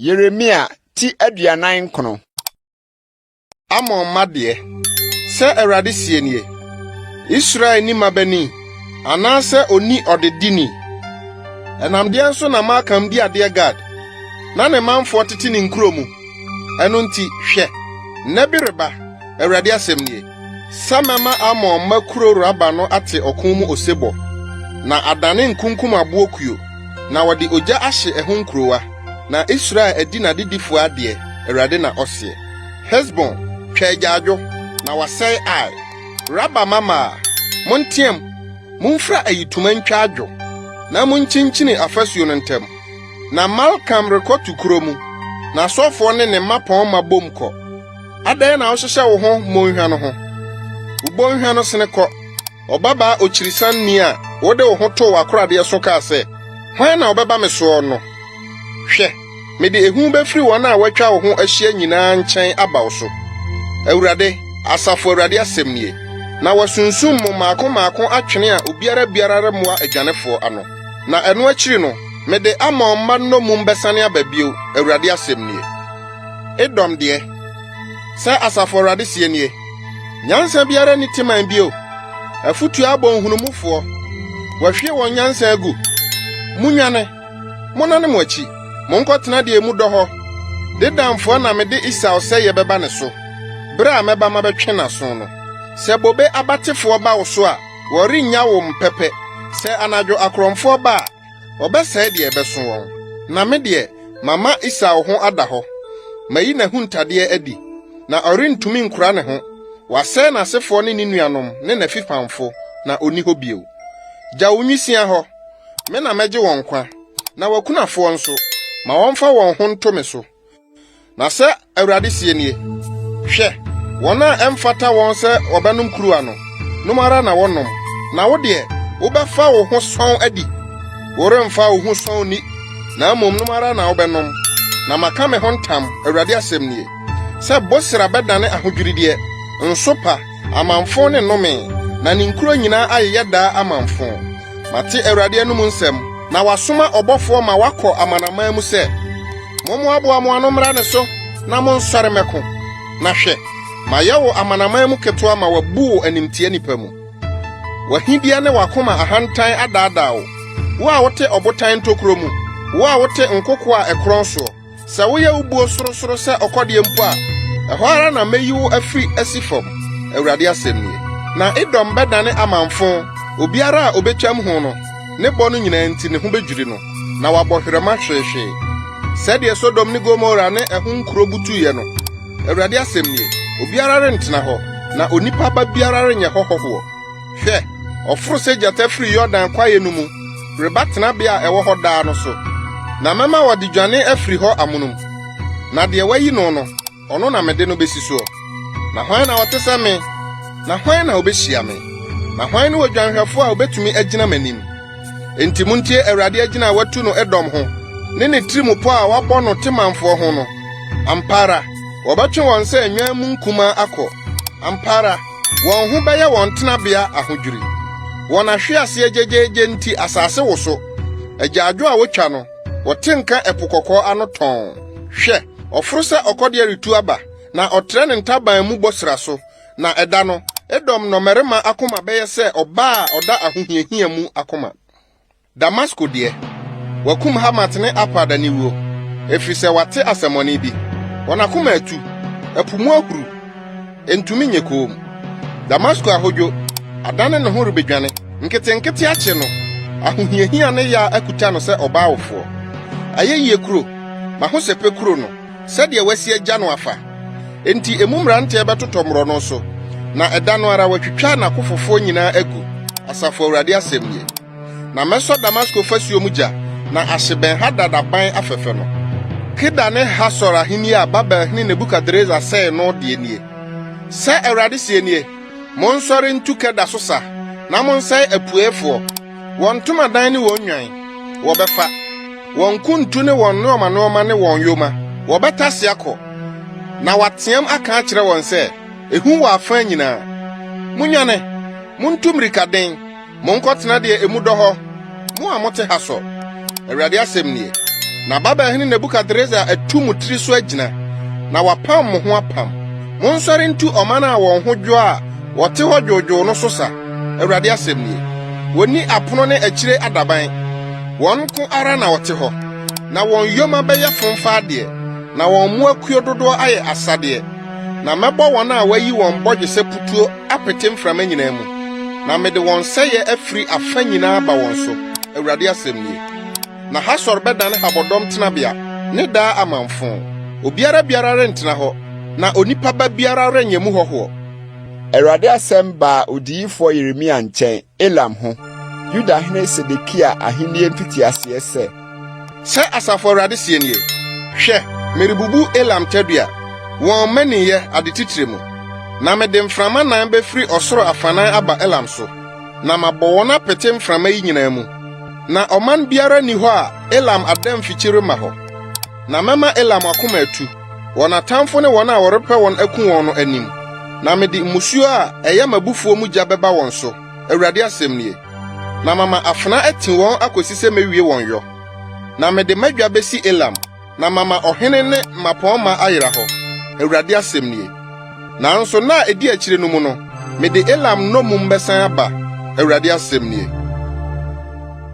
Yeremia ti 49. Amon mma deɛ, sɛ Awurade seɛ nie: Israel nni mmabanin, anaasɛ onni ɔdedini? Ɛnam deɛn so na Malkam di adeɛ Gad, na ne manfoɔ tete ne nkuro mu? Ɛno nti, hwɛ, nna bi reba, Awurade asɛm nie, sɛ mɛma Amon mma kuro Raba no ate ɔko mu osebɔ, na adane nkunkumaboɔ kuo, na wɔde ogya ahye ɛho nkurowa, na Israel adi n'adedifoɔ adeɛ, Awurade na ɔseɛ. Hesbon, twa agyaadwo, na wɔasɛe Ai. Raba mmammaa, monteɛm, momfira ayitoma ntwa adwo, na munkyinkyin afasuo no ntam. Na Malkam rekɔ tukorɔ mu, n'asɔfoɔ ne ne mmapɔmma bom kɔ. Adɛn na wohyehyɛ wo ho mmonhwa no ho? Wo bɔnhwa no sene kɔ, ɔbabaa okyirisanni a wode wo ho too w'akoradeɛ so kaa sɛ, 'Hwan na ɔbɛba me soɔ?' no. Hwɛ, mede ehu bɛfiri wɔn a wɔatwa wo ho ahyia nyinaa nkyɛn aba wo so, Awurade, Asafo Awurade asɛm nie, na wɔasunsum mo mmaako mmaako atwene a obiara biara remmoa adwanefoɔ ano. Na ɛno akyiri no, mede Amon mma nnommum bɛsane aba bio, Awurade asɛm nie. Edom deɛ, sɛ Asafo Awurade seɛ nie: Nyansa biara nni Teman bio, afotuo abɔ nhunumufoɔ, wɔahwie wɔn nyansa agu. Munnwane, monnane mo akyi, monkɔtena deɛ emu dɔ hɔ. Dedanfoɔ na mede Esau sɛeɛ bɛba ne so, bere a mɛba mabɛtwe n'aso no. Sɛ bobe abatefoɔ ba wo so a, wɔrennya wo mpɛpɛ; sɛ anadwo akorɔmfoɔ ba a, Wɔbɛsɛe deɛ ɛbɛso wɔn. Na me deɛ, mama Esau ho ada hɔ, mayi n'ahuntadeɛ adi, na ɔrentumi nkora ne ho. Wɔasɛe n'asefoɔ ne ne nuanom ne n'afipamfo, na onni hɔ bio. Gya wo nwisiaa hɔ, me na mɛgye wɔn nkwa, na w'akunafoɔ nso, ma wɔmfa wɔn ho nto me so. Na sɛ Awurade seɛ nie, Hwɛ, wɔn a ɛmfata wɔn sɛ wɔbɛnom kuruwa no, nom ara na wɔnom, na wo deɛ, wobɛfa wo ho sɔnn adi? Woremfa wo ho sɔnn nni, na mmom nom ara na wobɛnom. Na maka me ho ntam, Awurade asɛm nie, sɛ Bosra bɛdane ahodwirideɛ, nsopa, amamfõ ne nnome, na ne nkuro nyinaa ayeyɛ daa amamfõ. Mate Awurade anom nsɛm, na wasoma ɔbɔfoɔ ma wakɔ amanaman mu sɛ, Mommoaboa mo ano mmra ne so na monsɔre mmɛko. Na hwɛ, mayɛ wo amanaman mu ketewa ma wɔabu wo animtia nnipa mu. W'ahideɛ ne w'akoma ahantan adaadaa wo, wo a wote ɔbotan ntokuro mu, wo a wote nkoko a ɛkorɔn soɔ. Sɛ woyɛ wo buo sorosoro sɛ ɔkɔdeɛ mpo a, ɛhɔ ara na mɛyi wo afiri asi fam, Awurade asɛm nie. Na Edom bɛdane amamfõ, obiara a ɔbɛtwam ho no, ne bɔ no nyinaa nti ne ho bɛdwiri no, na wabɔ hwerɛma hweehwee. Sɛdeɛ Sodom ne Gomora ne ɛho nkuro butuiɛ no, Awurade asɛm nie, obiara rentena hɔ, na onipa ba biara renyɛ hɔ hɔhoɔ. Hwɛ, ɔforo sɛ gyata firi Yordan kwaeɛ no mu reba tenabea a ɛwɔ hɔ daa no so, na mɛma wɔde dwane afiri hɔ amonom, na deɛ wɔayi no no, ɔno na mede no besi soɔ. Na hwan na ɔte sɛ me? Na hwan na obehyia me? Na hwan ne odwanhwɛfo a obetumi agyina m'anim? Enti muntie Awurade agyina a watu no Edom ho, ne ne tirimupɔw a wabɔ no Temanfoɔ ho no. Ampa ara, wɔbɛtwe wɔn sɛ nnwan mu nkumaa akɔ. Ampa ara, wɔn ho bɛyɛ wɔn tenabea ahodwiri. Wɔn ahweaseɛ gyegyeegye nti asase woso. Agyaadwo a wotwa no, Wɔte nka Ɛpo Kɔkɔɔ ano tɔnn. Hwɛ! Ɔforo sɛ ɔkɔdeɛ retu aba, na ɔtrɛ ne ntaban mu Bosra so. Na ɛda no, Edom nnɔmmarima akoma bɛyɛ sɛ ɔbaa a ɔda ahohiahia mu akoma. Damasko deɛ, wɔakum Hamat ne Arpad aniwuo, ɛfiri sɛ wɔate asɛmmɔne bi. Wɔn akoma atu, ɛpo mu ahuru, Entumi nyɛ komm. Damasko ahodwo, adane ne ho rebedwane. Nketenkete akye no, ahohiahia ne yaw akuta no sɛ ɔbaa wofoɔ. Ayɛyie kuro, m'ahosɛpɛ kuro no, sɛdeɛ wɔasi agya no afa! Enti emu mmeranteɛ bɛtotɔ mmorɔno so, na ɛda no ara wɔatwitwa n'akofofoɔ nyinaa agu, Asafo Awurade asɛm nie. Na mɛsɔ Damasko fasuo mu gya, na ahye Ben-Hadad aban afɛfɛ no. Kedar ne Hasor ahenni a Babelhene Nebukadresar sɛee no deɛ nie. Sɛ Awurade seɛ nie, Monsɔre ntu Kedar so sa, na monsɛe apueeɛfoɔ. Wɔn ntomadan ne wɔn nnwan, wɔbɛfa, wɔn nkuntu ne wɔn nnoɔma nnoɔma ne wɔn yoma, wɔbɛtase akɔ. Na wɔateam aka akyerɛ wɔn sɛ, Ehu wɔ afa nyinaa! Munnwane! Muntu mmirikaden! Monkɔtena deɛ emu dɔ hɔ, mo a mote Hasor, Awurade asɛm nie. Na Babelhene Nebukadresar atu mo tiri so agyina, na wapam mo ho apam. Monsɔre ntu ɔman a wɔn ho dwo a wɔte hɔ dwoodwoo no so sa, Awurade asɛm nie. Wonni apono ne akyire adaban, wɔn nko ara na wɔte hɔ. Na wɔn yoma bɛyɛ fomfa adeɛ, na wɔn mmoakuo dodoɔ ayɛ asadeɛ. Na mɛbɔ wɔn a wɔayi wɔn bɔgyesɛ putuo apete mframa nyinaa mu, na mede wɔn sɛeɛ afiri afa nyinaa aba wɔn so, Awurade asɛm nie. Na Hasor bɛdane habɔdɔm tenabea ne daa amamfõ. Obiara biara rentena hɔ, na onipa ba biara renyɛ mu hɔhoɔ. Awurade asɛm baa odiyifoɔ Yeremia nkyɛn, Elam ho, Yudahene Sedekia ahennie mfitiaseɛ sɛ. Sɛ Asafo Awurade seɛ nie, Hwɛ, merebubu Elam tadua, wɔn mmaninyɛ ade titire mu, na mede mframa nan bɛfiri ɔsoro afanan aba Elam so, na mabɔ wɔn apete mframa yi nyinaa mu. Na ɔman biara nni hɔ a Elam adamfikyi remma hɔ. Na mɛma Elam akoma atu, wɔn atamfo ne wɔn a wɔrepɛ wɔn aku wɔn no anim, na mede mmusuo a ɛyɛ m'abufuo mu gya bɛba wɔn so, Awurade asɛm nie. Na mama afena ati wɔn akosi sɛ mewie wɔn yɔ. Na mede m'adwa besi Elam, na mama ɔhene ne mmapɔmma ayera hɔ, Awurade asɛm nie. Nanso nna a edi akyiri no mu no, mede Elam nnommum bɛsan aba, Awurade asɛm nie.